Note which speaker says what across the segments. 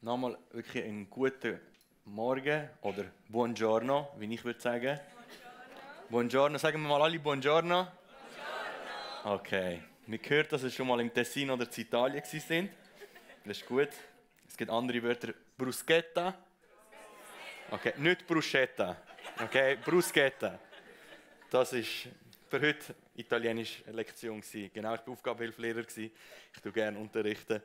Speaker 1: Nochmal wirklich einen guten Morgen oder Buongiorno, wie ich würde sagen. Buongiorno, sagen wir mal alle Buongiorno. Okay, wir gehört, dass Sie schon mal im Tessin oder in Italien sind. Das ist gut. Es gibt andere Wörter. Bruschetta. Okay, nicht Bruschetta. Okay, Bruschetta. Das war für heute italienische Lektion. Genau, ich war Aufgabenhilfelehrer. Ich tue gerne unterrichten.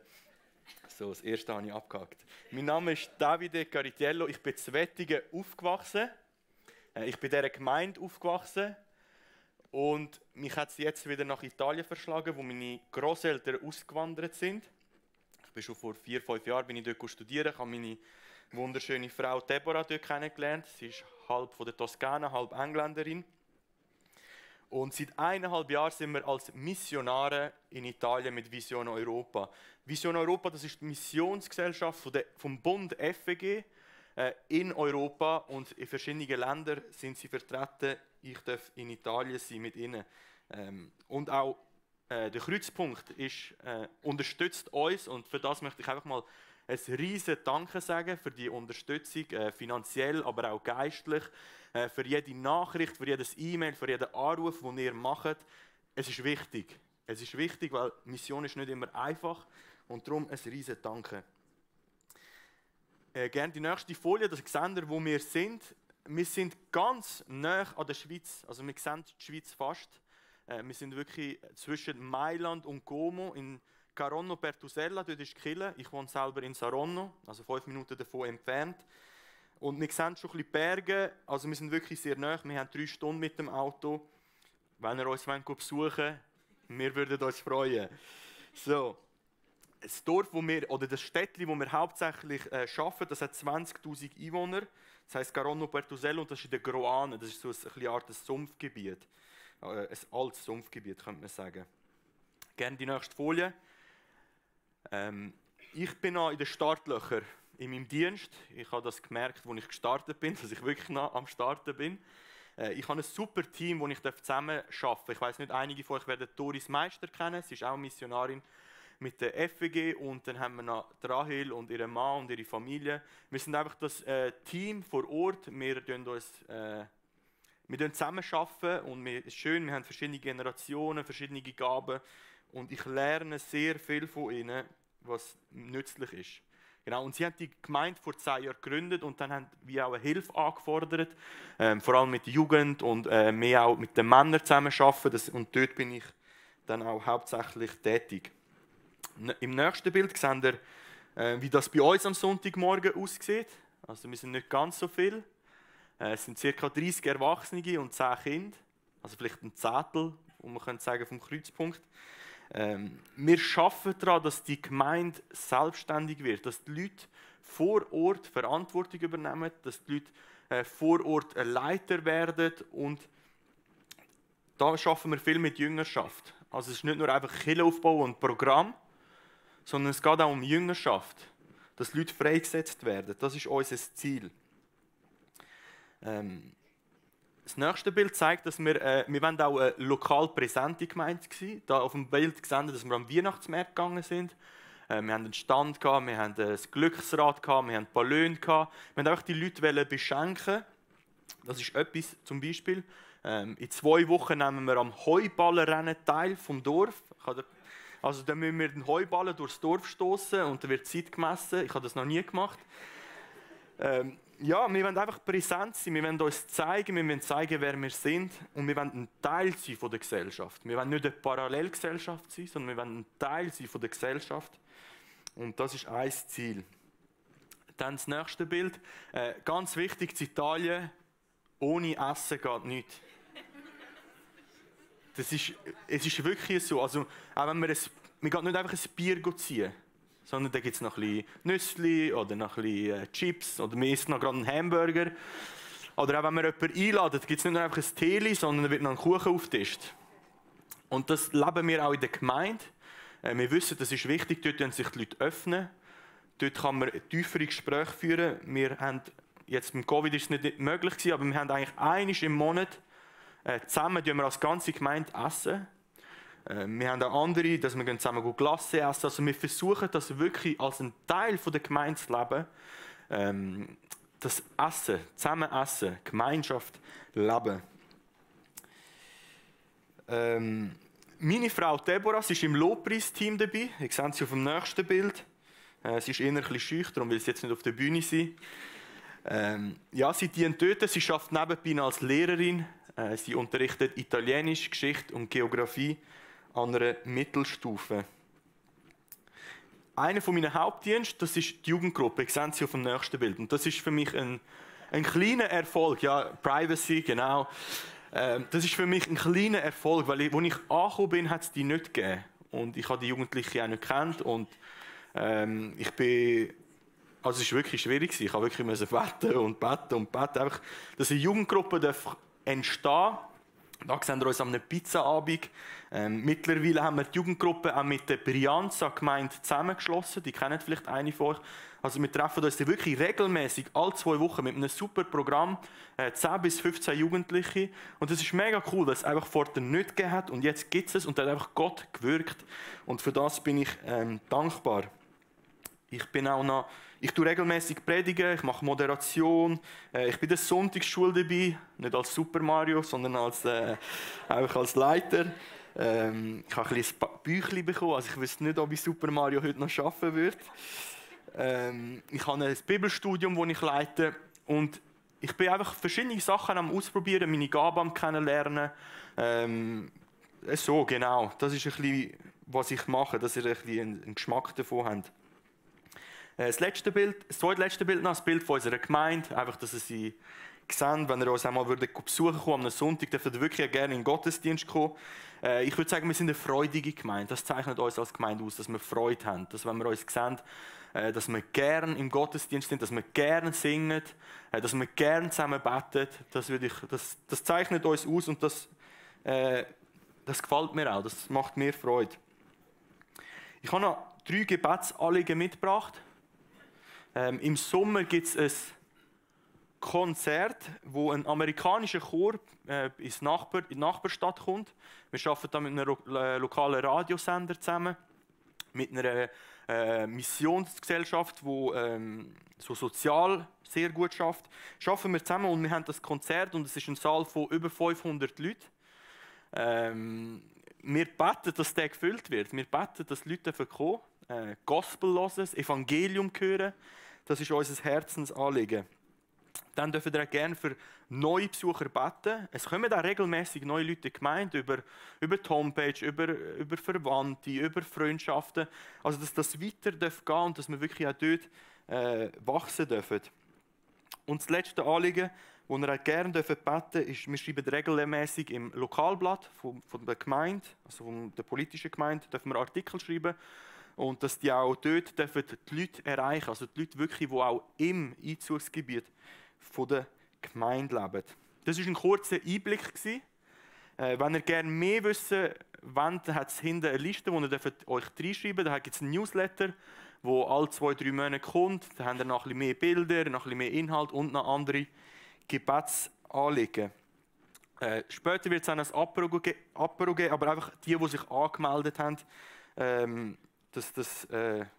Speaker 1: So, das erste habe ich abgehakt. Mein Name ist Davide Caritiello. Ich bin in Wettigen aufgewachsen. Ich bin in dieser Gemeinde aufgewachsen. Und mich hat es jetzt wieder nach Italien verschlagen, wo meine Grosseltern ausgewandert sind. Ich bin schon vor 4-5 Jahren bin ich dort studieren. Ich habe meine wunderschöne Frau Deborah dort kennengelernt. Sie ist halb von der Toskana, halb Engländerin. Und seit 1,5 Jahren sind wir als Missionare in Italien mit Vision Europa. Vision Europa, das ist die Missionsgesellschaft vom Bund FEG in Europa und in verschiedenen Ländern sind sie vertreten. Ich darf in Italien sein mit ihnen. Und auch der Kreuzpunkt unterstützt uns und für das möchte ich einfach mal ein riesen Danke sagen für die Unterstützung, finanziell, aber auch geistlich, für jede Nachricht, für jedes E-Mail, für jeden Anruf, den ihr macht. Es ist wichtig. Es ist wichtig, weil Mission ist nicht immer einfach und darum ein riesen Danke. Gerne die nächste Folie, das sehen wir, wo wir sind. Wir sind ganz nah an der Schweiz, also wir sehen die Schweiz fast. Wir sind wirklich zwischen Mailand und Como in Caronno Pertusella, dort ist die Kirche. Ich wohne selber in Saronno, also 5 Minuten davon entfernt. Und wir sehen schon ein bisschen Berge, also wir sind wirklich sehr nah. Wir haben 3 Stunden mit dem Auto. Wenn ihr uns besuchen wollt, wir würden uns freuen. So, das Dorf, oder das Städtchen, wo wir hauptsächlich arbeiten, das hat 20'000 Einwohner. Das heisst Caronno Pertusello und das ist in der Groane. Das ist so eine Art Sumpfgebiet. Ein altes Sumpfgebiet, könnte man sagen. Gerne die nächste Folie. Ich bin noch in den Startlöchern in meinem Dienst. Ich habe das gemerkt, als ich gestartet bin, dass ich wirklich noch am Starten bin. Ich habe ein super Team, das ich zusammen arbeiten darf. Ich weiss nicht, einige von euch werden Doris Meister kennen. Sie ist auch Missionarin mit der FWG. Und dann haben wir noch Rahel und ihren Mann und ihre Familie. Wir sind einfach das Team vor Ort. Wir zusammen arbeiten und es ist schön, wir haben verschiedene Generationen, verschiedene Gaben. Und ich lerne sehr viel von ihnen, was nützlich ist. Genau, und sie haben die Gemeinde vor 10 Jahren gegründet und dann haben wir auch eine Hilfe angefordert, vor allem mit der Jugend und mehr auch mit den Männern zusammen arbeiten. Und dort bin ich dann auch hauptsächlich tätig. Im nächsten Bild seht ihr, wie das bei uns am Sonntagmorgen aussieht. Also wir sind nicht ganz so viel. Es sind ca. 30 Erwachsene und 10 Kinder. Also vielleicht ein Zehntel, man könnte sagen, vom Kreuzpunkt. Wir arbeiten daran, dass die Gemeinde selbstständig wird, dass die Leute vor Ort Verantwortung übernehmen, dass die Leute vor Ort Leiter werden und da arbeiten wir viel mit Jüngerschaft. Also es ist nicht nur einfach Kirchenaufbau und Programm, sondern es geht auch um Jüngerschaft, dass Leute freigesetzt werden. Das ist unser Ziel. Das nächste Bild zeigt, dass wir wollen auch eine lokal präsente Gemeinde sein. Da auf dem Bild gesehen, dass wir am Weihnachtsmarkt gegangen sind. Wir haben einen Stand gehabt, wir haben ein Glücksrad gehabt, wir haben Ballone gehabt. Wir wollten auch die Leute beschenken. Das ist etwas zum Beispiel. In 2 Wochen nehmen wir am Heuballenrennen teil vom Dorf. Also dann müssen wir den Heuballen durchs Dorf stoßen und da wird Zeit gemessen. Ich habe das noch nie gemacht. Ja, wir wollen einfach präsent sein, wir wollen uns zeigen, wir wollen zeigen, wer wir sind und wir wollen ein Teil sein von der Gesellschaft. Wir wollen nicht eine Parallelgesellschaft sein, sondern wir wollen ein Teil sein von der Gesellschaft und das ist ein Ziel. Dann das nächste Bild, ganz wichtig, in Italien, ohne Essen geht nichts. Es ist wirklich so, also auch wenn wir gehen nicht einfach ein Bier ziehen. Sondern da gibt es noch ein bisschen Nüssli oder noch ein bisschen Chips oder wir essen noch gerade einen Hamburger. Oder auch wenn wir jemanden einladen, gibt es nicht nur einfach ein Teli, sondern da wird noch ein Kuchen aufgetischt. Und das leben wir auch in der Gemeinde. Wir wissen, das ist wichtig, dort können sich die Leute öffnen. Dort kann man tiefere Gespräche führen. Wir haben, jetzt mit Covid ist es nicht möglich gewesen, aber wir haben eigentlich einmal im Monat zusammen wir als ganze Gemeinde essen. Wir haben auch andere, dass wir zusammen Glasse essen. Also wir versuchen das wirklich als ein Teil der Gemeinde zu leben. Das Essen, zusammen essen, Gemeinschaft leben. Meine Frau Deborah, sie ist im Lobpreisteam dabei. Ihr seht sie auf dem nächsten Bild. Sie ist eher ein bisschen schüchtern, darum will sie jetzt nicht auf der Bühne sein. Ja, sie dient dort. Sie arbeitet nebenbei als Lehrerin. Sie unterrichtet Italienisch, Geschichte und Geografie an einer Mittelstufe. Einer meiner Hauptdienste, das ist die Jugendgruppe. Ich sehe sie auf dem nächsten Bild. Und das ist für mich ein kleiner Erfolg. Ja, Privacy, genau. Das ist für mich ein kleiner Erfolg, weil als ich angekommen bin, hat es die nicht gegeben. Und ich habe die Jugendlichen auch nicht gekannt. Und ich bin... Also es war wirklich schwierig. Ich habe wirklich beten und beten und beten. Einfach, dass eine Jugendgruppe entstehen darf. Da sehen wir uns an einem Pizzaabend. Mittlerweile haben wir die Jugendgruppe auch mit der Brianza-Gemeinde zusammengeschlossen. Die kennen vielleicht eine von euch. Also wir treffen uns wirklich regelmäßig alle 2 Wochen mit einem super Programm. 10 bis 15 Jugendliche. Und das ist mega cool, dass es einfach vorher nicht gegeben hat. Und jetzt gibt es und da hat einfach Gott gewirkt. Und für das bin ich dankbar. Ich tue regelmäßig predigen, ich mache Moderation. Ich bin in der Sonntagsschule dabei, nicht als Super Mario, sondern einfach als Leiter. Ich habe ein Büchlein bekommen, also ich weiß nicht, ob ich Super Mario heute noch arbeiten würde. Ich habe ein Bibelstudium, das ich leite. Und ich bin einfach verschiedene Sachen am Ausprobieren, meine Gaben am Kennenlernen. So, genau. Das ist ein bisschen, was ich mache, dass ihr ein bisschen einen Geschmack davon habt. Das zweitletzte Bild noch, das Bild von unserer Gemeinde. Einfach, dass ihr sie sehen, wenn ihr uns einmal besuchen kommt, am Sonntag, dürft ihr wirklich gerne in den Gottesdienst kommen. Ich würde sagen, wir sind eine freudige Gemeinde. Das zeichnet uns als Gemeinde aus, dass wir Freude haben. Dass, wenn wir uns sehen, dass wir gerne im Gottesdienst sind, dass wir gerne singen, dass wir gerne zusammen beten. Das zeichnet uns aus und das gefällt mir auch. Das macht mir Freude. Ich habe noch 3 Gebetsanliegen mitgebracht. Im Sommer gibt es ein Konzert, wo ein amerikanischer Chor in die Nachbarstadt kommt. Wir arbeiten da mit einem lokalen Radiosender zusammen, mit einer Missionsgesellschaft, die so sozial sehr gut schafft. Arbeiten wir zusammen und wir haben das Konzert und es ist ein Saal von über 500 Leuten. Wir beten, dass der gefüllt wird. Wir beten, dass Leute kommen, Gospel hören, das Evangelium hören. Das ist unser Herzensanliegen. Dann dürfen wir auch gerne für neue Besucher beten. Es kommen auch regelmäßig neue Leute in die Gemeinde über die Homepage, über Verwandte, über Freundschaften. Also dass das weiter gehen darf und dass wir wirklich auch dort wachsen dürfen. Und das letzte Anliegen, das wir auch gerne beten dürfen, ist, wir schreiben regelmäßig im Lokalblatt von der Gemeinde, also von der politischen Gemeinde, dürfen wir Artikel schreiben. Und dass die auch dort dürfen die Leute erreichen, also die Leute wirklich, die auch im Einzugsgebiet der Gemeinde leben. Das war ein kurzer Einblick. Wenn ihr gerne mehr wissen wollt, hat es hinten eine Liste, wo ihr euch reinschreiben dürft. Da gibt es einen Newsletter, der alle 2-3 Monate kommt. Da habt ihr noch ein bisschen mehr Bilder, noch ein bisschen mehr Inhalt und noch andere Gebetsanliegen. Später wird es auch ein Apero geben, aber einfach die sich angemeldet haben,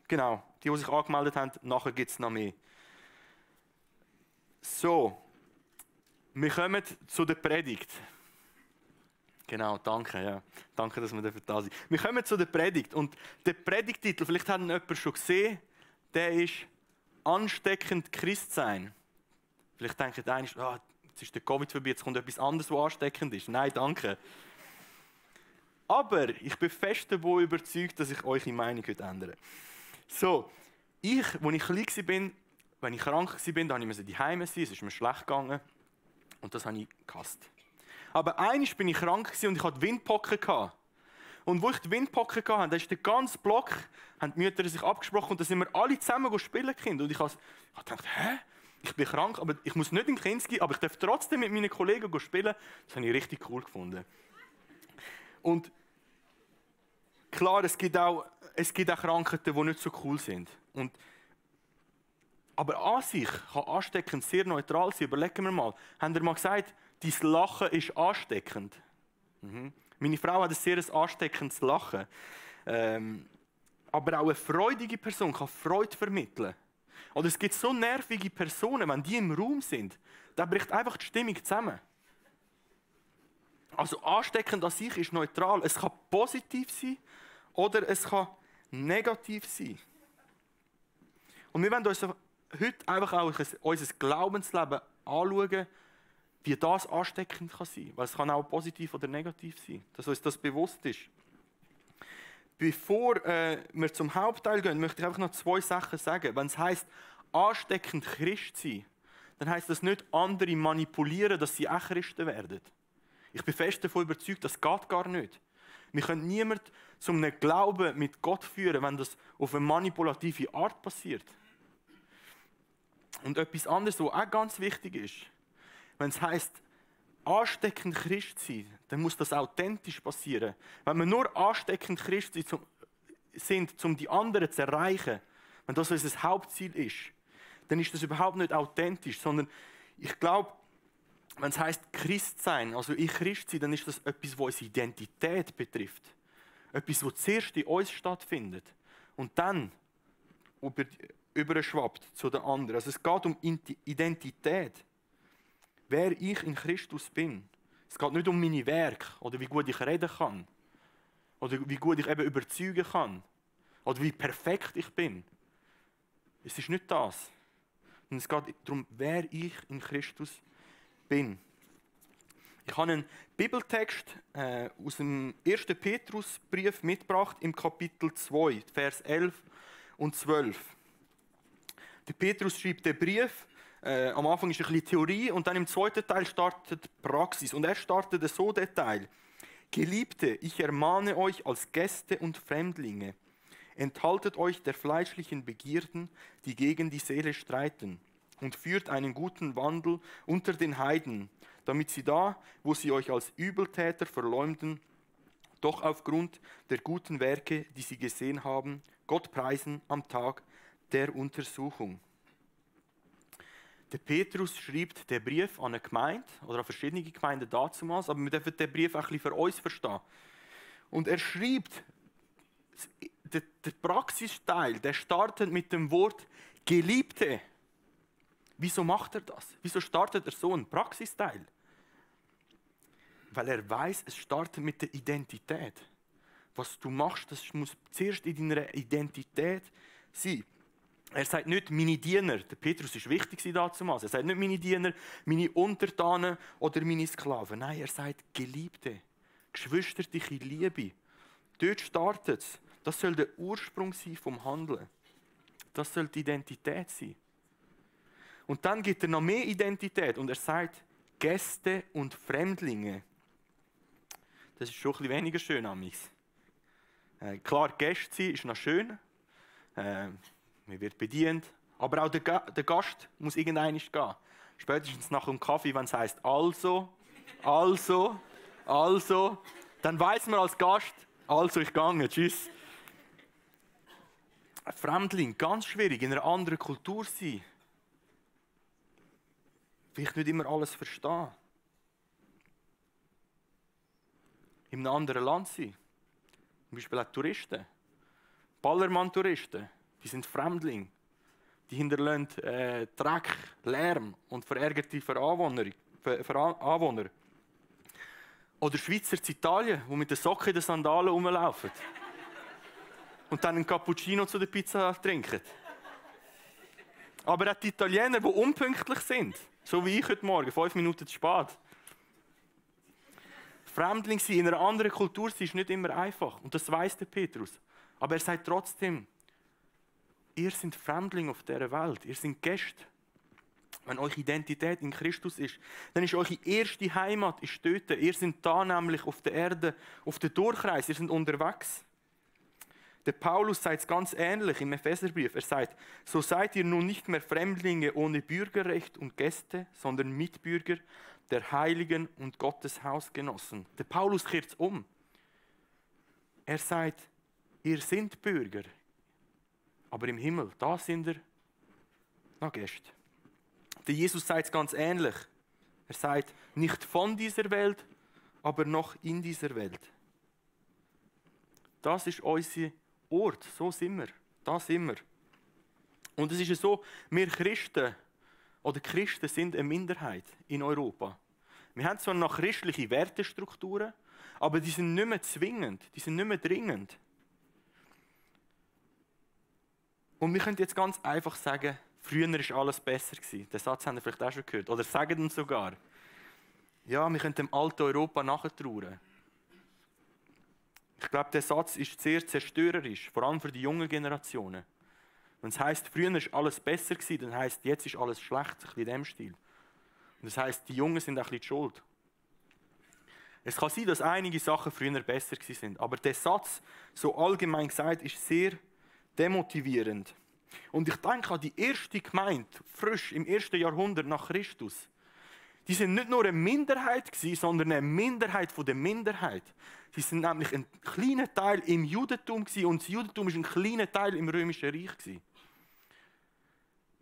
Speaker 1: genau, die sich angemeldet haben, nachher gibt es noch mehr. So, wir kommen zu der Predigt. Genau, danke, ja. Danke, dass wir da sind. Wir kommen zu der Predigt und der Predigttitel, vielleicht hat ihn jemand schon gesehen, der ist «Ansteckend Christsein». Vielleicht denkt einer, jetzt ist der Covid vorbei, jetzt kommt etwas anderes, was ansteckend ist. Nein, danke. Aber ich bin fest davon überzeugt, dass ich eure Meinung ändern. So, als ich klein war, wenn ich krank war, musste ich daheim sein, es ist mir schlecht gegangen. Und das habe ich gehasst. Aber einmal bin ich krank und ich hatte Windpocken. Und wo ich die Windpocken hatte, da ist der ganze Block, haben die Mütter sich abgesprochen und da sind wir alle zusammen spielen, Kind. Und ich habe gedacht, hä? Ich bin krank, aber ich muss nicht in Kinski, aber ich darf trotzdem mit meinen Kollegen spielen. Das habe ich richtig cool gefunden. Und klar, es gibt auch Krankheiten, die nicht so cool sind. Aber an sich kann ansteckend sehr neutral sein. Überlegen wir mal. Haben wir mal gesagt, dein Lachen ist ansteckend? Meine Frau hat ein sehr ansteckendes Lachen. Aber auch eine freudige Person kann Freude vermitteln. Oder es gibt so nervige Personen, wenn die im Raum sind, da bricht einfach die Stimmung zusammen. Also ansteckend an sich ist neutral. Es kann positiv sein oder es kann negativ sein. Und wir wollen uns heute einfach auch unser Glaubensleben anschauen, wie das ansteckend kann sein. Weil es kann auch positiv oder negativ sein, dass uns das bewusst ist. Bevor wir zum Hauptteil gehen, möchte ich einfach noch 2 Sachen sagen. Wenn es heisst, ansteckend Christ sein, dann heisst das nicht, andere manipulieren, dass sie auch Christen werden. Ich bin fest davon überzeugt, das geht gar nicht. Wir können niemanden zum einem Glauben mit Gott führen, wenn das auf eine manipulative Art passiert. Und etwas anderes, was auch ganz wichtig ist, wenn es heisst, ansteckend Christ sein, dann muss das authentisch passieren. Wenn wir nur ansteckend Christ sind, um die anderen zu erreichen, wenn das unser Hauptziel ist, dann ist das überhaupt nicht authentisch, sondern ich glaube, wenn es heisst Christ sein, also ich Christ sein, dann ist das etwas, was unsere Identität betrifft. Etwas, was zuerst in uns stattfindet und dann überschwappt zu den anderen. Also es geht um Identität. Wer ich in Christus bin. Es geht nicht um meine Werke oder wie gut ich reden kann. Oder wie gut ich eben überzeugen kann. Oder wie perfekt ich bin. Es ist nicht das. Und es geht darum, wer ich in Christus bin. Ich habe einen Bibeltext aus dem 1. Petrusbrief mitgebracht im Kapitel 2, Vers 11 und 12. Der Petrus schreibt den Brief. Am Anfang ist ein bisschen Theorie und dann im zweiten Teil startet Praxis. Und er startet so den Teil. Geliebte, ich ermahne euch als Gäste und Fremdlinge, enthaltet euch der fleischlichen Begierden, die gegen die Seele streiten, und führt einen guten Wandel unter den Heiden, damit sie da, wo sie euch als Übeltäter verleumden, doch aufgrund der guten Werke, die sie gesehen haben, Gott preisen am Tag der Untersuchung. Der Petrus schreibt den Brief an eine Gemeinde oder an verschiedene Gemeinden damals, aber wir dürfen den Brief auch ein bisschen für uns verstehen. Und er schreibt, der Praxisteil, der startet mit dem Wort Geliebte. Wieso macht er das? Wieso startet er so einen Praxisteil? Weil er weiß, es startet mit der Identität. Was du machst, das muss zuerst in deiner Identität sein. Er sagt nicht meine Diener, der Petrus war wichtig damals. Er sagt nicht meine Diener, meine Untertanen oder meine Sklaven. Nein, er sagt Geliebte, geschwisterliche Liebe. Dort startet es. Das soll der Ursprung sein vom Handeln. Das soll die Identität sein. Und dann gibt er noch mehr Identität und er sagt Gäste und Fremdlinge. Das ist schon ein bisschen weniger schön amigs. Klar, Gäste sein ist noch schön. Man wird bedient. Aber auch der Gast muss irgendwann gehen. Spätestens nach dem Kaffee, wenn es heisst also, dann weiß man als Gast, also ich gehe, tschüss. Ein Fremdling, ganz schwierig, in einer anderen Kultur sein. Vielleicht nicht immer alles verstehen. In einem anderen Land sein. Zum Beispiel auch Touristen. Ballermann-Touristen. Die sind Fremdlinge. Die hinterlassen Dreck, Lärm und verärgerte Anwohner. Oder Schweizer in Italien, die mit den Socken in den Sandalen rumlaufen. Und dann einen Cappuccino zu der Pizza trinken. Aber auch die Italiener, die unpünktlich sind. So wie ich heute Morgen, 5 Minuten zu spät. Fremdling sein, in einer anderen Kultur sein, ist nicht immer einfach. Und das weiss der Petrus. Aber er sagt trotzdem, ihr seid Fremdlinge auf dieser Welt. Ihr seid Gäste. Wenn eure Identität in Christus ist, dann ist eure erste Heimat dort. Ihr seid da nämlich auf der Erde, auf der Durchreise. Ihr seid unterwegs. Der Paulus sagt es ganz ähnlich im Epheserbrief. Er sagt, so seid ihr nun nicht mehr Fremdlinge ohne Bürgerrecht und Gäste, sondern Mitbürger der Heiligen und Gottes Hausgenossen. Der Paulus kehrt es um. Er sagt, ihr seid Bürger, aber im Himmel, da sind ihr noch Gäste. Der Jesus sagt es ganz ähnlich. Er sagt, nicht von dieser Welt, aber noch in dieser Welt. Das ist unser Ort, so sind wir, da sind wir. Und es ist ja so, wir Christen oder Christen sind eine Minderheit in Europa. Wir haben zwar noch christliche Wertestrukturen, aber die sind nicht mehr zwingend, die sind nicht mehr dringend. Und wir können jetzt ganz einfach sagen, früher war alles besser gewesen. Den Satz haben wir vielleicht auch schon gehört. Oder sagen uns sogar. Ja, wir können dem alten Europa nachtrauern. Ich glaube, der Satz ist sehr zerstörerisch, vor allem für die jungen Generationen. Wenn es heisst, früher war alles besser gewesen, dann heisst, jetzt ist alles schlecht, ein bisschen in diesem Stil. Und das heisst, die Jungen sind ein bisschen schuld. Es kann sein, dass einige Sachen früher besser waren, aber der Satz, so allgemein gesagt, ist sehr demotivierend. Und ich denke an die erste Gemeinde, frisch im 1. Jahrhundert nach Christus. Die sind nicht nur eine Minderheit gewesen, sondern eine Minderheit von der Minderheit. Sie sind nämlich ein kleiner Teil im Judentum gewesen, und das Judentum ist ein kleiner Teil im Römischen Reich gewesen.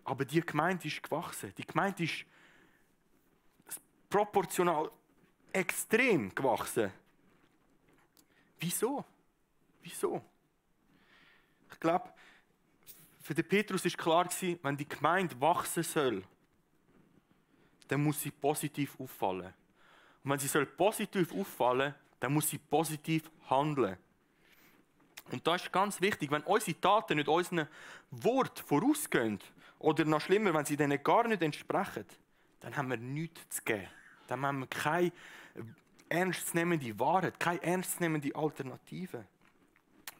Speaker 1: Aber die Gemeinde ist gewachsen. Die Gemeinde ist proportional extrem gewachsen. Wieso? Wieso? Ich glaube, für den Petrus war klar, wenn die Gemeinde wachsen soll, dann muss sie positiv auffallen. Und wenn sie positiv auffallen soll, dann muss sie positiv handeln. Und das ist ganz wichtig. Wenn unsere Taten nicht unseren Worten vorausgehen, oder noch schlimmer, wenn sie denen gar nicht entsprechen, dann haben wir nichts zu geben. Dann haben wir keine ernstzunehmende Wahrheit, keine ernstzunehmende Alternative.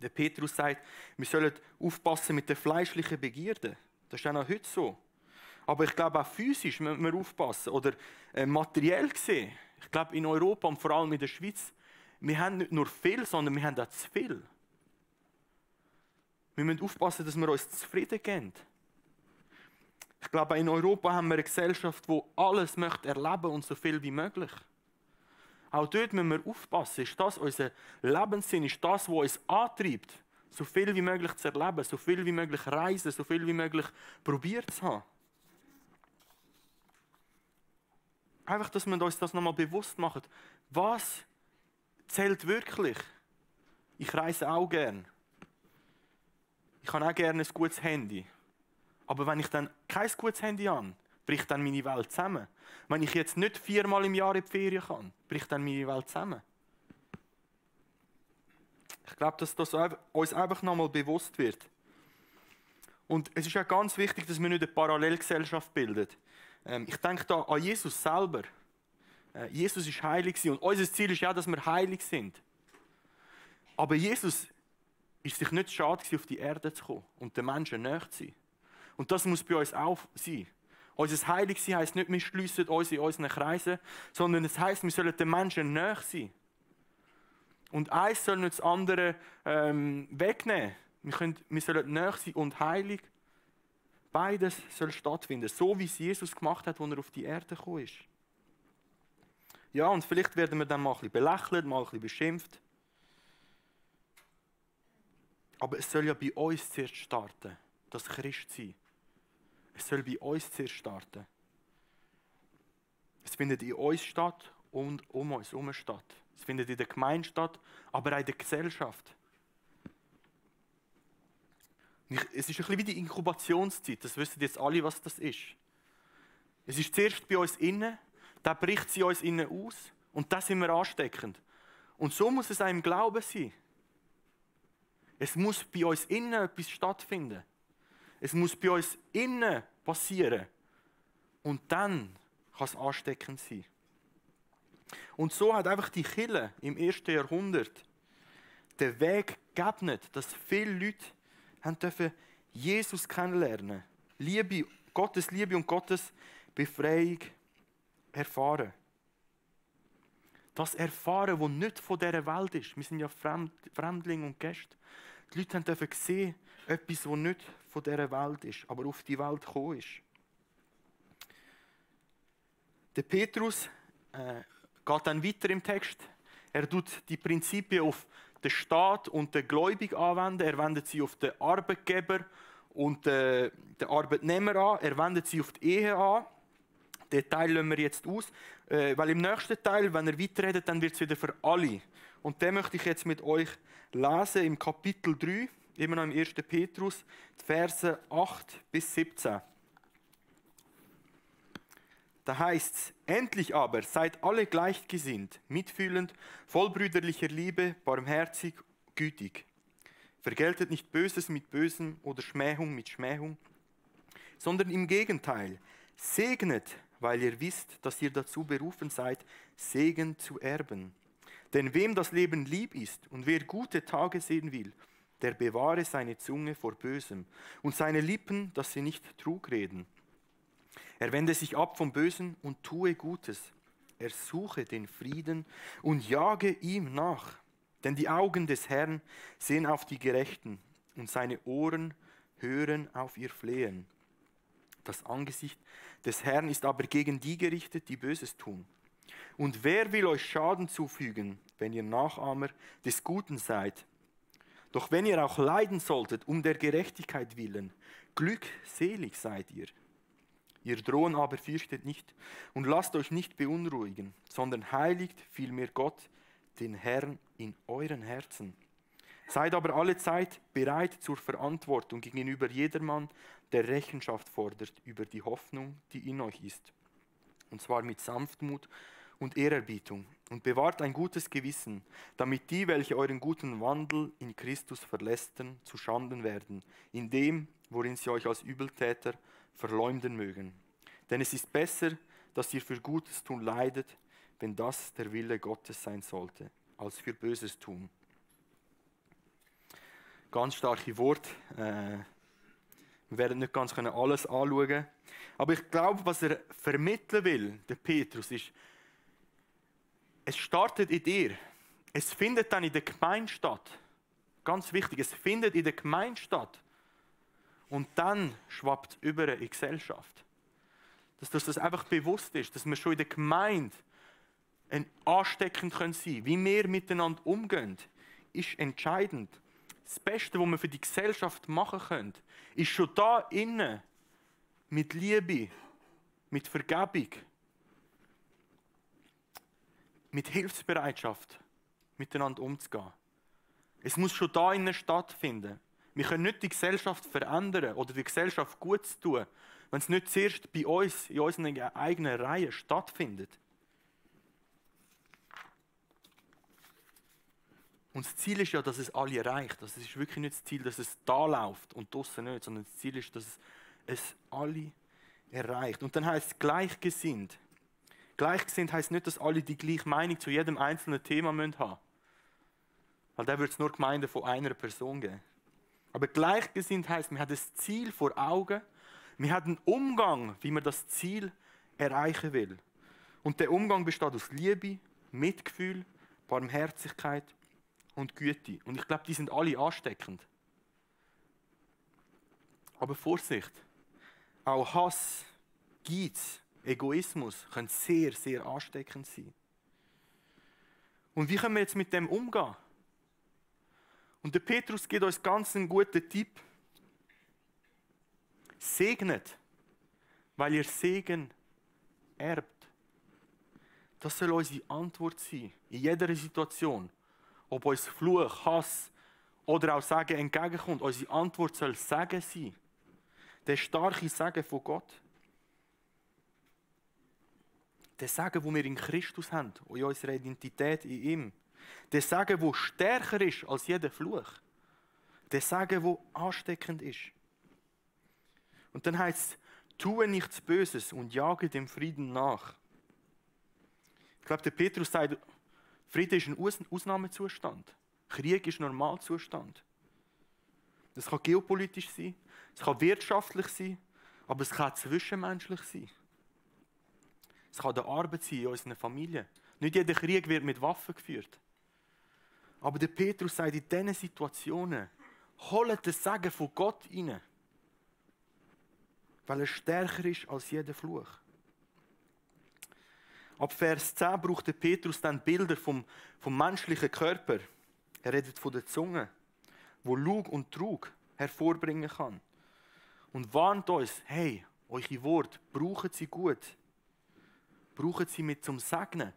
Speaker 1: Der Petrus sagt, wir sollen aufpassen mit den fleischlichen Begierden. Das ist auch noch heute so. Aber ich glaube, auch physisch müssen wir aufpassen. Oder materiell gesehen. Ich glaube, in Europa und vor allem in der Schweiz, wir haben nicht nur viel, sondern wir haben auch zu viel. Wir müssen aufpassen, dass wir uns zufrieden geben. Ich glaube, in Europa haben wir eine Gesellschaft, die alles möchte erleben und so viel wie möglich. Auch dort müssen wir aufpassen. Ist das unser Lebenssinn? Ist das, was uns antreibt, so viel wie möglich zu erleben, so viel wie möglich reisen, so viel wie möglich probiert zu haben? Einfach, dass wir uns das nochmal bewusst machen. Was zählt wirklich? Ich reise auch gern. Ich habe auch gerne ein gutes Handy. Aber wenn ich dann kein gutes Handy habe, bricht dann meine Welt zusammen. Wenn ich jetzt nicht 4-mal im Jahr in die Ferien kann, bricht dann meine Welt zusammen. Ich glaube, dass das uns einfach nochmal bewusst wird. Und es ist auch ganz wichtig, dass wir nicht eine Parallelgesellschaft bilden. Ich denke da an Jesus selber. Jesus ist heilig und unser Ziel ist ja, dass wir heilig sind. Aber Jesus ist sich nicht schade, auf die Erde zu kommen und den Menschen näher zu sein. Und das muss bei uns auch sein. Unser Heiligsein heisst nicht, wir schliessen uns in unseren Kreisen, sondern es heisst, wir sollen den Menschen näher sein. Und eins soll nicht das andere wegnehmen. Wir sollen näher sein und heilig. Beides soll stattfinden, so wie es Jesus gemacht hat, als er auf die Erde gekommen ist. Ja, und vielleicht werden wir dann mal ein bisschen belächelt, mal ein bisschen beschimpft. Aber es soll ja bei uns zuerst starten, das Christsein. Es soll bei uns zuerst starten. Es findet in uns statt und um uns herum statt. Es findet in der Gemeinde statt, aber auch in der Gesellschaft. Es ist ein bisschen wie die Inkubationszeit, das wissen jetzt alle, was das ist. Es ist zuerst bei uns innen, dann bricht sie uns innen aus und das sind wir ansteckend. Und so muss es auch im Glauben sein. Es muss bei uns innen etwas stattfinden. Es muss bei uns innen passieren. Und dann kann es ansteckend sein. Und so hat einfach die Kirche im 1. Jahrhundert den Weg geebnet, dass viele Leute dürfen Jesus kennenlernen, Gottes Liebe und Gottes Befreiung erfahren. Das Erfahren, das nicht von dieser Welt ist. Wir sind ja Fremdlinge und Gäste. Die Leute dürfen sehen, etwas, das nicht von dieser Welt ist, aber auf die Welt gekommen ist. Der Petrus geht dann weiter im Text. Er tut die Prinzipien auf den Staat und den Gläubigen anwenden. Er wendet sie auf den Arbeitgeber und den Arbeitnehmer an. Er wendet sie auf die Ehe an. Den Teil lassen wir jetzt aus, weil im nächsten Teil, wenn er weiterredet, dann wird es wieder für alle. Und den möchte ich jetzt mit euch lesen im Kapitel 3, immer noch im 1. Petrus, die Verse 8 bis 17. Da heißt es: Endlich aber seid alle gleichgesinnt, mitfühlend, voll brüderlicher Liebe, barmherzig, gütig. Vergeltet nicht Böses mit Bösem oder Schmähung mit Schmähung, sondern im Gegenteil, segnet, weil ihr wisst, dass ihr dazu berufen seid, Segen zu erben. Denn wem das Leben lieb ist und wer gute Tage sehen will, der bewahre seine Zunge vor Bösem und seine Lippen, dass sie nicht Trug reden. Er wende sich ab vom Bösen und tue Gutes. Er suche den Frieden und jage ihm nach. Denn die Augen des Herrn sehen auf die Gerechten und seine Ohren hören auf ihr Flehen. Das Angesicht des Herrn ist aber gegen die gerichtet, die Böses tun. Und wer will euch Schaden zufügen, wenn ihr Nachahmer des Guten seid? Doch wenn ihr auch leiden solltet, um der Gerechtigkeit willen, glückselig seid ihr. Ihr Drohen aber fürchtet nicht und lasst euch nicht beunruhigen, sondern heiligt vielmehr Gott, den Herrn, in euren Herzen. Seid aber alle Zeit bereit zur Verantwortung gegenüber jedermann, der Rechenschaft fordert über die Hoffnung, die in euch ist. Und zwar mit Sanftmut und Ehrerbietung. Und bewahrt ein gutes Gewissen, damit die, welche euren guten Wandel in Christus verlästern, zu Schanden werden, in dem, worin sie euch als Übeltäter verleumden mögen. Denn es ist besser, dass ihr für Gutes tun leidet, wenn das der Wille Gottes sein sollte, als für Böses tun. Ganz starke Worte. Wir werden nicht ganz alles anschauen können. Aber ich glaube, was er vermitteln will, der Petrus, ist, es startet in dir. Es findet dann in der Gemeinde statt. Ganz wichtig, es findet in der Gemeinde statt. Und dann schwappt es über in die Gesellschaft. Dass das einfach bewusst ist, dass wir schon in der Gemeinde ansteckend sein können. Wie wir miteinander umgehen, ist entscheidend. Das Beste, was wir für die Gesellschaft machen können, ist schon da innen mit Liebe, mit Vergebung, mit Hilfsbereitschaft miteinander umzugehen. Es muss schon da innen stattfinden. Wir können nicht die Gesellschaft verändern oder die Gesellschaft gut tun, wenn es nicht zuerst bei uns, in unseren eigenen Reihen stattfindet. Und das Ziel ist ja, dass es alle erreicht. Das ist wirklich nicht das Ziel, dass es da läuft und draussen nicht, sondern das Ziel ist, dass es alle erreicht. Und dann heißt es gleichgesinnt. Gleichgesinnt heisst nicht, dass alle die gleiche Meinung zu jedem einzelnen Thema haben müssen. Weil dann wird es nur Gemeinden von einer Person geben. Aber gleichgesinnt heisst, wir haben das Ziel vor Augen, wir haben einen Umgang, wie man das Ziel erreichen will. Und der Umgang besteht aus Liebe, Mitgefühl, Barmherzigkeit und Güte. Und ich glaube, die sind alle ansteckend. Aber Vorsicht, auch Hass, Geiz, Egoismus können sehr, sehr ansteckend sein. Und wie können wir jetzt mit dem umgehen? Und der Petrus gibt uns ganz einen guten Tipp. Segnet, weil ihr Segen erbt. Das soll unsere Antwort sein, in jeder Situation. Ob uns Fluch, Hass oder auch Segen entgegenkommt, unsere Antwort soll Segen sein. Der starke Segen von Gott. Der Segen, den wir in Christus haben, in unserer Identität in ihm. Der Segen, der stärker ist als jeder Fluch. Der Segen, der ansteckend ist. Und dann heißt es, tue nichts Böses und jage dem Frieden nach. Ich glaube, der Petrus sagt, Frieden ist ein Ausnahmezustand. Krieg ist ein Normalzustand. Das kann geopolitisch sein, es kann wirtschaftlich sein, aber es kann zwischenmenschlich sein. Es kann der Arbeit sein in unseren Familien. Nicht jeder Krieg wird mit Waffen geführt. Aber der Petrus sagt, in diesen Situationen, holt den Segen von Gott rein. Weil er stärker ist als jeder Fluch. Ab Vers 10 braucht der Petrus dann Bilder vom menschlichen Körper. Er redet von der Zunge, wo Lug und Trug hervorbringen kann. Und warnt uns, hey, eure Worte, braucht sie gut. brauchen sie mit zum Segnen.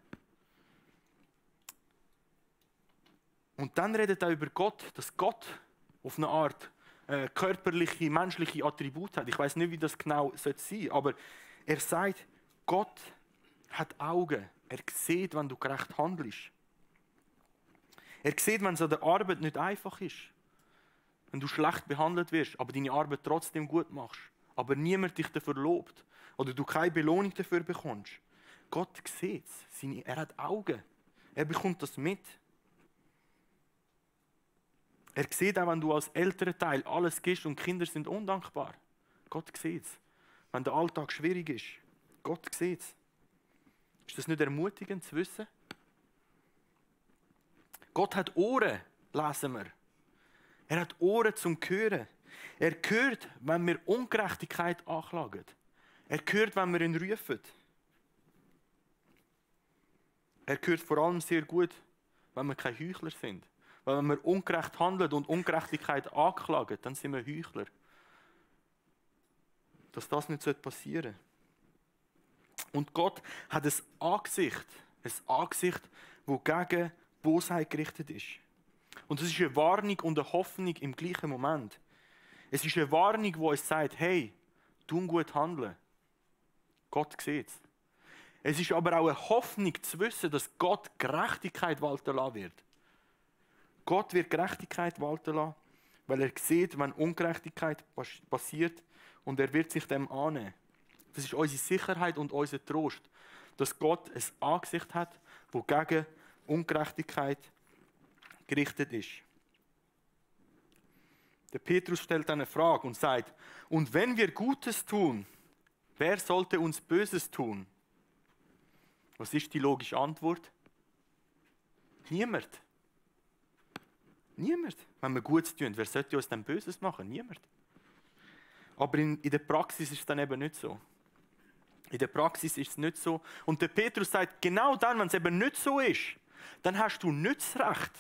Speaker 1: Und dann redet er über Gott, dass Gott auf eine Art körperliche, menschliche Attribute hat. Ich weiß nicht, wie das genau sein sollte, aber er sagt, Gott hat Augen. Er sieht, wenn du gerecht handelst. Er sieht, wenn es an der Arbeit nicht einfach ist. Wenn du schlecht behandelt wirst, aber deine Arbeit trotzdem gut machst. Aber niemand dich dafür lobt. Oder du keine Belohnung dafür bekommst. Gott sieht es. Er hat Augen. Er bekommt das mit. Er sieht auch, wenn du als älterer Teil alles gibst und Kinder sind undankbar. Gott sieht es. Wenn der Alltag schwierig ist. Gott sieht es. Ist das nicht ermutigend zu wissen? Gott hat Ohren, lesen wir. Er hat Ohren zum Hören. Er hört, wenn wir Ungerechtigkeit anklagen. Er hört, wenn wir ihn rufen. Er hört vor allem sehr gut, wenn wir keine Heuchler sind. Weil wenn wir ungerecht handeln und Ungerechtigkeit anklagen, dann sind wir Heuchler. Dass das nicht passieren sollte. Und Gott hat ein Angesicht, das gegen Bosheit gerichtet ist. Und es ist eine Warnung und eine Hoffnung im gleichen Moment. Es ist eine Warnung, die uns sagt, hey, tu gut handeln. Gott sieht es. Es ist aber auch eine Hoffnung zu wissen, dass Gott Gerechtigkeit walten lassen wird. Gott wird Gerechtigkeit walten lassen, weil er sieht, wenn Ungerechtigkeit passiert und er wird sich dem annehmen. Das ist unsere Sicherheit und unser Trost, dass Gott ein Angesicht hat, das gegen Ungerechtigkeit gerichtet ist. Der Petrus stellt eine Frage und sagt, und wenn wir Gutes tun, wer sollte uns Böses tun? Was ist die logische Antwort? Niemand. Niemand. Wenn wir Gutes tun, wer sollte uns denn Böses machen? Niemand. Aber in der Praxis ist es dann eben nicht so. In der Praxis ist es nicht so. Und der Petrus sagt, genau dann, wenn es eben nicht so ist, dann hast du nicht das Recht,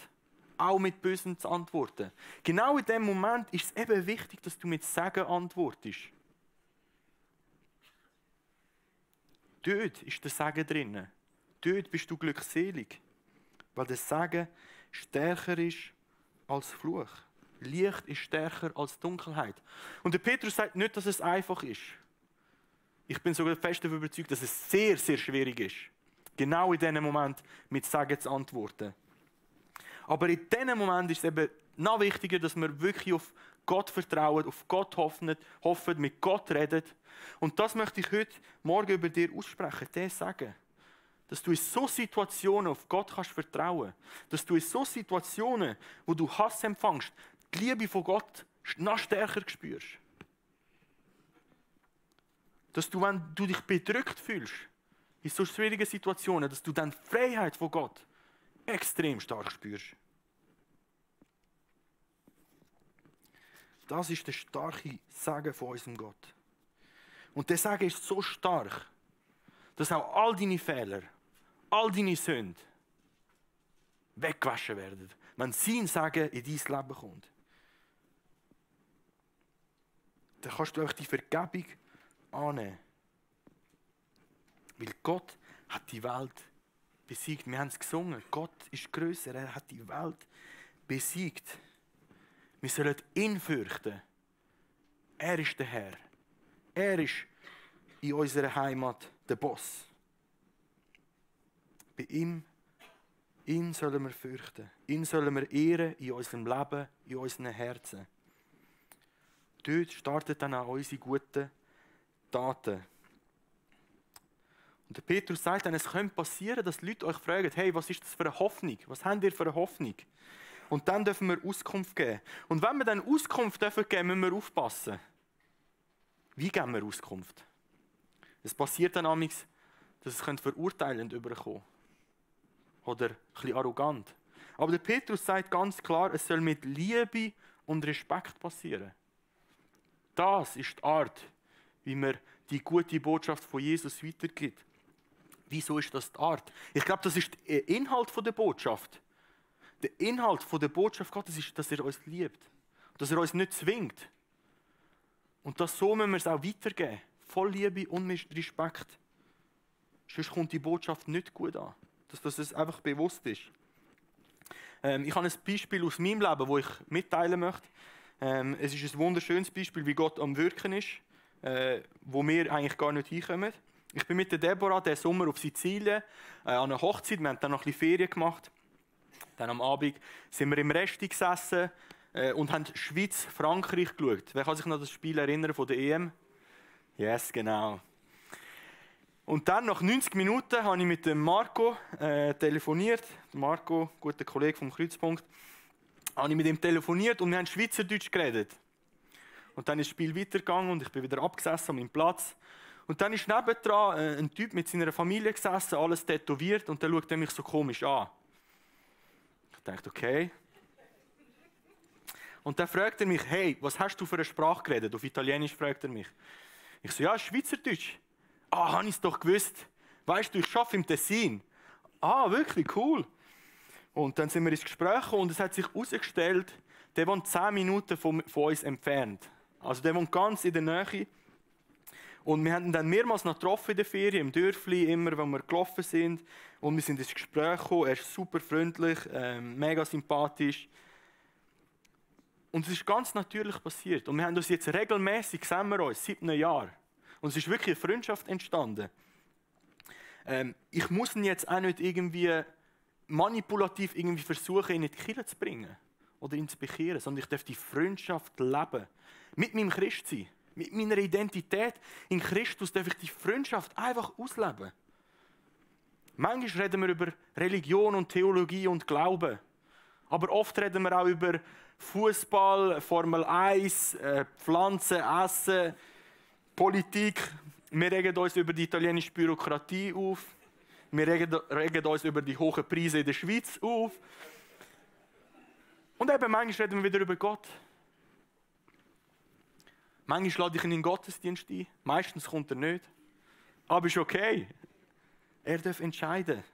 Speaker 1: auch mit Bösen zu antworten. Genau in dem Moment ist es eben wichtig, dass du mit Segen antwortest. Dort ist der Segen drin. Dort bist du glückselig. Weil der Segen stärker ist als Fluch. Licht ist stärker als Dunkelheit. Und der Petrus sagt nicht, dass es einfach ist. Ich bin sogar fest davon überzeugt, dass es sehr, sehr schwierig ist, genau in diesem Moment mit Segen zu antworten. Aber in diesem Moment ist es eben noch wichtiger, dass wir wirklich auf Gott vertrauen, auf Gott hoffen, mit Gott reden. Und das möchte ich heute Morgen über dir aussprechen, den Segen. Dass du in so Situationen auf Gott kannst vertrauen. Dass du in so Situationen, wo du Hass empfängst, die Liebe von Gott noch stärker spürst. Dass du, wenn du dich bedrückt fühlst, in so schwierigen Situationen, dass du dann die Freiheit von Gott extrem stark spürst. Das ist der starke Segen von unserem Gott. Und der Segen ist so stark, dass auch all deine Fehler, all deine Sünden weggewaschen werden, wenn sein Segen in dein Leben kommt. Dann kannst du auch die Vergebung annehmen. Weil Gott hat die Welt besiegt. Wir haben es gesungen. Gott ist grösser. Er hat die Welt besiegt. Wir sollen ihn fürchten. Er ist der Herr. Er ist in unserer Heimat der Boss. Bei ihm, ihn sollen wir fürchten. Ihn sollen wir ehren in unserem Leben, in unseren Herzen. Dort startet dann auch unsere guten Taten. Und der Petrus sagt dann, es könnte passieren, dass die Leute euch fragen, hey, was ist das für eine Hoffnung? Was habt ihr für eine Hoffnung? Und dann dürfen wir Auskunft geben. Und wenn wir dann Auskunft dürfen geben, müssen wir aufpassen. Wie geben wir Auskunft? Es passiert dann manchmal, dass es verurteilend überkommen. Oder ein bisschen arrogant. Aber der Petrus sagt ganz klar, es soll mit Liebe und Respekt passieren. Das ist die Art, wie man die gute Botschaft von Jesus weitergibt. Wieso ist das die Art? Ich glaube, das ist der Inhalt der Botschaft. Der Inhalt der Botschaft Gottes ist, dass er uns liebt. Dass er uns nicht zwingt. Und das so müssen wir es auch weitergeben. Voll Liebe und mit Respekt.
Speaker 2: Sonst kommt die Botschaft nicht gut an. Dass es einfach bewusst ist. Ich habe ein Beispiel aus meinem Leben, das ich mitteilen möchte. Es ist ein wunderschönes Beispiel, wie Gott am Wirken ist, wo wir eigentlich gar nicht hinkommen. Ich bin mit der Deborah diesen Sommer auf Sizilien an einer Hochzeit. Wir haben dann noch ein bisschen Ferien gemacht. Dann am Abend sind wir im Resti gesessen und haben Schweiz-Frankreich geschaut. Wer kann sich noch an das Spiel erinnern von der EM? Yes, genau. Und dann, nach 90 Minuten, habe ich mit dem Marco telefoniert. Marco, guter Kollege vom Kreuzpunkt. Habe ich mit ihm telefoniert und wir haben Schweizerdeutsch geredet. Und dann ist das Spiel weitergegangen und ich bin wieder abgesessen an meinem Platz. Und dann ist nebendran ein Typ mit seiner Familie gesessen, alles tätowiert, und der schaut mich so komisch an. Ich dachte, okay. Und dann fragt er mich, hey, was hast du für eine Sprache geredet? Auf Italienisch fragt er mich. Ich so, ja, Schweizerdeutsch. Ah, habe ich es doch gewusst. Weißt du, ich arbeite im Tessin. Ah, wirklich, cool. Und dann sind wir ins Gespräch gekommen und es hat sich herausgestellt, der wohnt 10 Minuten von uns entfernt. Also der wohnt ganz in der Nähe. Und wir haben ihn dann mehrmals noch getroffen in der Ferien, im Dörfli, immer, wenn wir gelaufen sind. Und wir sind ins Gespräch gekommen, er ist super freundlich, mega sympathisch. Und es ist ganz natürlich passiert. Und wir haben uns jetzt regelmäßig, sehen wir uns, seit einem Jahr. Und es ist wirklich eine Freundschaft entstanden. Ich muss ihn jetzt auch nicht irgendwie manipulativ irgendwie versuchen, ihn in die Kirche zu bringen oder ihn zu bekehren, sondern ich darf die Freundschaft leben. Mit meinem Christsein, mit meiner Identität in Christus darf ich die Freundschaft einfach ausleben. Manchmal reden wir über Religion und Theologie und Glauben. Aber oft reden wir auch über Fußball, Formel 1, Pflanzen, Essen, Politik. Wir regen uns über die italienische Bürokratie auf. Wir regen uns über die hohen Preise in der Schweiz auf. Und eben manchmal reden wir wieder über Gott. Manchmal lade ich ihn in den Gottesdienst ein. Meistens kommt er nicht. Aber ist okay. Er darf entscheiden.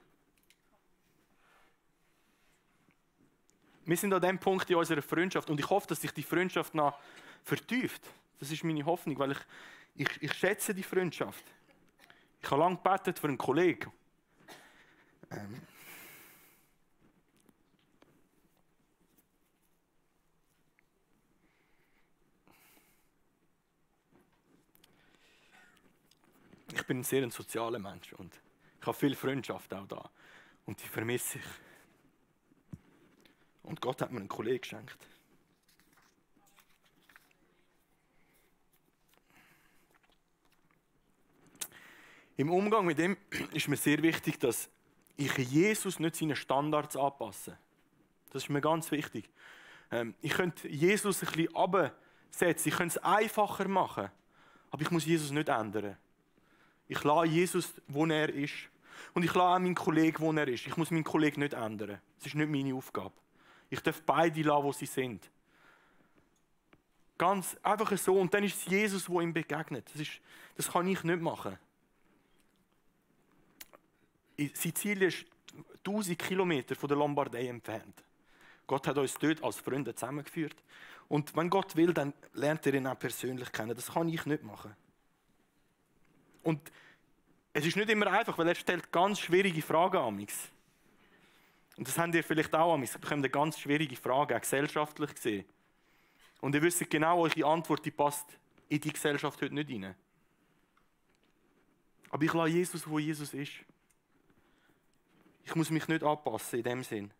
Speaker 2: Wir sind an dem Punkt in unserer Freundschaft und ich hoffe, dass sich die Freundschaft noch vertieft. Das ist meine Hoffnung, weil ich schätze die Freundschaft. Ich habe lange gebetet für einen Kollegen. Ich bin ein sehr sozialer Mensch und ich habe viel Freundschaft auch da. Und die vermisse ich. Und Gott hat mir einen Kollegen geschenkt. Im Umgang mit ihm ist mir sehr wichtig, dass ich Jesus nicht seinen Standards anpasse. Das ist mir ganz wichtig. Ich könnte Jesus ein bisschen runtersetzen, ich könnte es einfacher machen, aber ich muss Jesus nicht ändern. Ich lasse Jesus, wo er ist. Und ich lasse auch meinen Kollegen, wo er ist. Ich muss meinen Kollegen nicht ändern. Das ist nicht meine Aufgabe. Ich darf beide lassen, wo sie sind. Ganz einfach so. Und dann ist es Jesus, der ihm begegnet. Das kann ich nicht machen. Sizilien ist 1000 Kilometer von der Lombardei entfernt. Gott hat uns dort als Freunde zusammengeführt. Und wenn Gott will, dann lernt er ihn auch persönlich kennen. Das kann ich nicht machen. Und es ist nicht immer einfach, weil er stellt ganz schwierige Fragen an mich. Und das habt ihr vielleicht auch an mich. Ihr bekommt eine ganz schwierige Frage, auch gesellschaftlich gesehen. Und ihr wisst genau, eure Antwort die passt in die Gesellschaft heute nicht rein. Aber ich lasse Jesus, wo Jesus ist. Ich muss mich nicht anpassen in dem Sinn.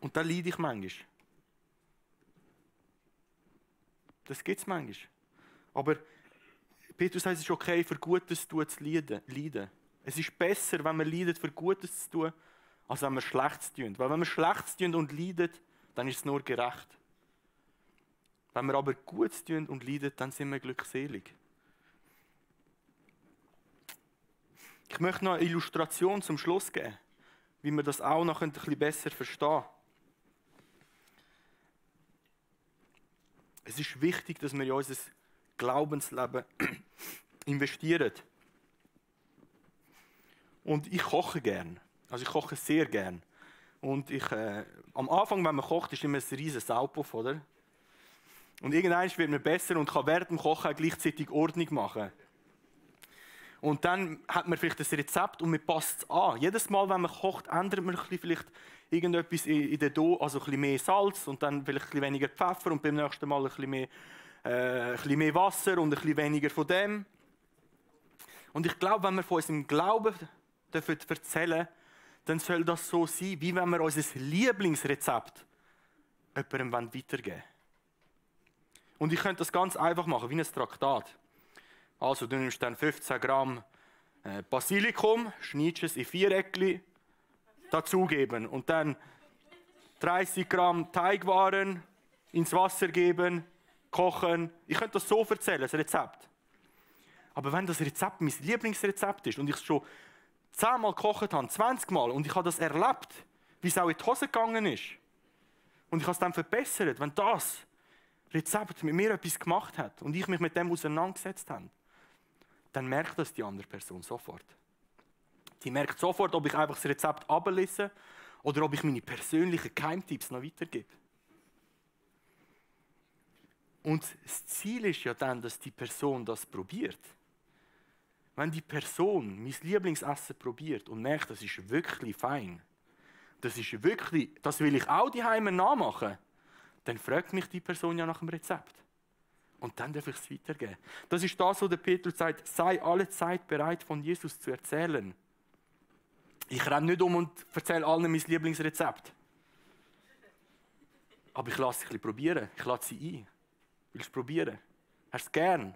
Speaker 2: Und da leide ich manchmal. Das gibt es manchmal. Aber Petrus sagt, es ist okay, für Gutes zu leiden. Es ist besser, wenn man leidet, für Gutes zu tun, als wenn man Schlechtes tun. Weil wenn man Schlechtes tun und leidet, dann ist es nur gerecht. Wenn wir aber Gutes tun und leiden, dann sind wir glückselig. Ich möchte noch eine Illustration zum Schluss geben, wie wir das auch noch ein bisschen besser verstehen können. Es ist wichtig, dass wir in unser Glaubensleben investieren. Und ich koche gern. Also ich koche sehr gern. Und am Anfang, wenn man kocht, ist immer ein riesen Saupuff, oder? Und irgendwann wird man besser und kann während dem Kochen gleichzeitig Ordnung machen. Und dann hat man vielleicht das Rezept und man passt es an. Jedes Mal, wenn man kocht, ändert man vielleicht irgendetwas in der Dough, also ein bisschen mehr Salz und dann vielleicht ein bisschen weniger Pfeffer und beim nächsten Mal ein bisschen mehr Wasser und ein bisschen weniger von dem. Und ich glaube, wenn wir von unserem Glauben erzählen, dann soll das so sein, wie wenn wir unser Lieblingsrezept jemandem weitergeben wollen. Und ich könnte das ganz einfach machen, wie ein Traktat. Also du nimmst dann 15 Gramm Basilikum, schneidest es in Viereckchen, dazugeben und dann 30 Gramm Teigwaren ins Wasser geben, kochen. Ich könnte das so erzählen, das Rezept. Aber wenn das Rezept mein Lieblingsrezept ist und ich es schon 10-mal gekocht habe, 20-mal und ich habe das erlebt, wie es auch in die Hose gegangen ist und ich habe es dann verbessert, wenn das Rezept mit mir etwas gemacht hat und ich mich mit dem auseinandergesetzt habe, dann merkt das die andere Person sofort. Die merkt sofort, ob ich einfach das Rezept ablese oder ob ich meine persönlichen Geheimtipps noch weitergebe. Und das Ziel ist ja dann, dass die Person das probiert. Wenn die Person mein Lieblingsessen probiert und merkt, das ist wirklich fein, das will ich auch daheim nachmachen, dann fragt mich die Person ja nach dem Rezept. Und dann darf ich es weitergeben. Das ist das, was der Petrus sagt, sei alle Zeit bereit, von Jesus zu erzählen. Ich renne nicht um und erzähle allen mein Lieblingsrezept. Aber ich lasse es ein bisschen probieren. Ich lasse sie ein. Willst du es probieren? Hast du es gern?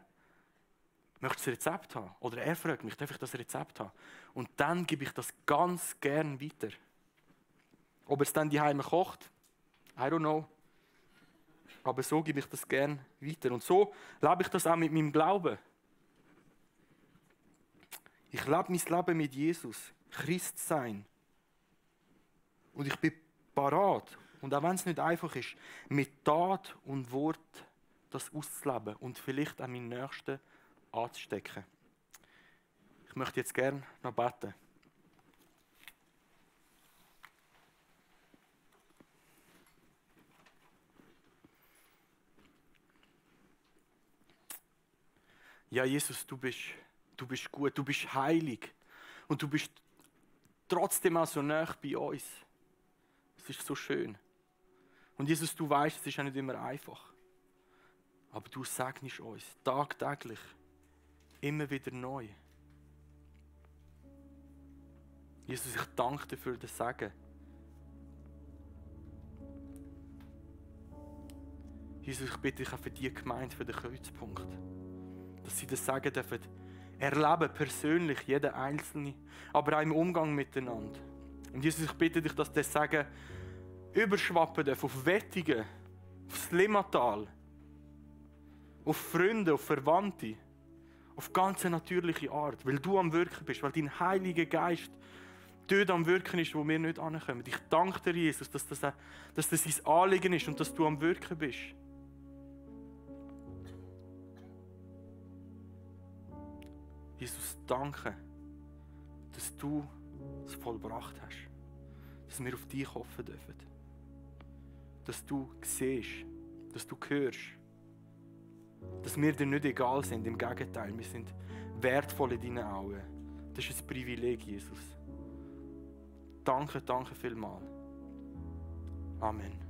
Speaker 2: Möchtest du das Rezept haben? Oder er fragt mich, darf ich das Rezept haben? Und dann gebe ich das ganz gern weiter. Ob er es dann daheim kocht? I don't know. Aber so gebe ich das gern weiter. Und so lebe ich das auch mit meinem Glauben. Ich lebe mein Leben mit Jesus. Christ sein. Und ich bin parat. Und auch wenn es nicht einfach ist, mit Tat und Wort das auszuleben und vielleicht an meinen Nächsten anzustecken. Ich möchte jetzt gerne noch beten. Ja, Jesus, du bist gut, du bist heilig und du bist trotzdem auch so nah bei uns. Es ist so schön. Und Jesus, du weißt, es ist auch nicht immer einfach. Aber du segnest uns tagtäglich, immer wieder neu. Jesus, ich danke dir für das Segen. Jesus, ich bitte dich auch für die Gemeinde, für den Kreuzpunkt. Dass sie das Segen dürfen erleben, persönlich, jeder Einzelne, aber auch im Umgang miteinander. Und Jesus, ich bitte dich, dass das Segen überschwappen darf auf Wettigen, aufs Limmatal, auf Freunde, auf Verwandte, auf ganz natürliche Art, weil du am Wirken bist, weil dein Heiliger Geist dort am Wirken ist, wo wir nicht ankommen. Ich danke dir, Jesus, dass das dein Anliegen ist und dass du am Wirken bist. Jesus, danke, dass du es vollbracht hast. Dass wir auf dich hoffen dürfen. Dass du siehst, dass du hörst. Dass wir dir nicht egal sind, im Gegenteil, wir sind wertvoll in deinen Augen. Das ist ein Privileg, Jesus. Danke vielmals. Amen.